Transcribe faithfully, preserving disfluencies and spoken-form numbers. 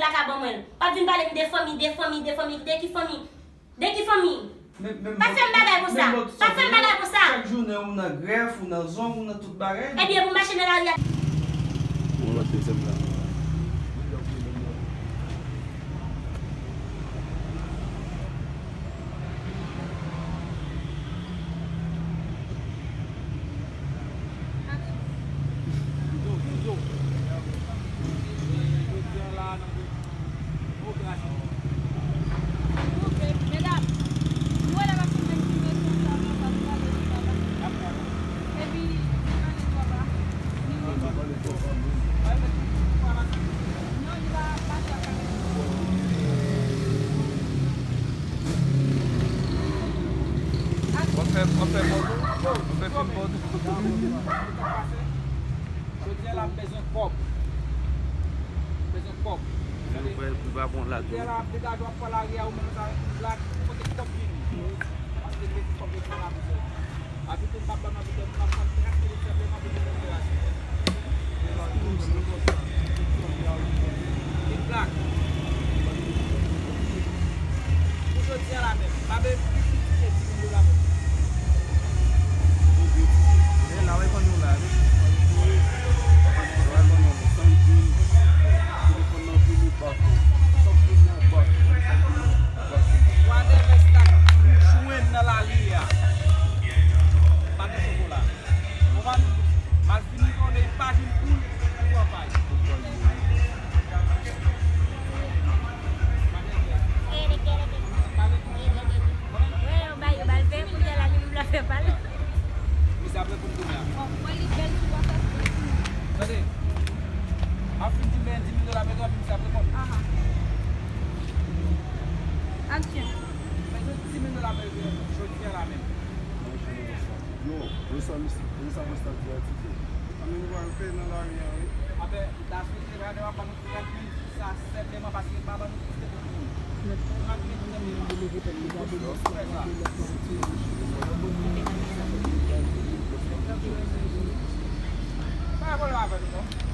ta ka ban mwen l. P ap vin pale m de fanmi, de fanmi, de fanmi, de ki fanmi? De ki fanmi? Pa fè m bagay konsa. Pa fè m bagay konsa. Chak jounen ou nan grèf, ou nan zong, ou nan tout bagay. Ebyen, pou mache nan lari a. Yon lòt egzanp la. W ap fè, w ap fè pòz ou? W ap fè fim pòz ou? Jodi a la, m bezwen kòb. M bezwen kòb. Jodi a la, m degaje w ap pran lari a, ou menm sa, ou la, kote kòb vini? Paske m bezwen kòb, bezwen lavi. Abitan m ap ban abitan m ap fè trak li senpleman pou fè operasyon. Li blak. Pou jodi a la menm, m ap piblisite di mil dola menm. Men la, w konn nou la, wi. Telefòn nan pou nou bak. Chak jou nan bak. Whatever stack ou jwenn nan lari a. Pa gen chokola. Konprann? Malfini konnen pa jwenn poul pou pran pay. Wè, yo bay, yo ba l ven, kounye a la, li menm l ap fè pa l. Misye ap reponn kounye a. Tande. M ap fin di men di mil dola bezwen, epi misye ap reponn. Aha. Aksyon. Bezwen di mil dola bezwen, jodi a la menm. Yo, yo sa, yo sa mwen sa di a, Tito. Ann, nou pral fè nan lari a, wi. Apre, daswit, se pa de w ap ban nou trant mil pou sa, senpleman paske m pa ban nou plis ke trant mil. Trant mil senpleman. Fè sa. Pa gen pwoblèm avè nou, non.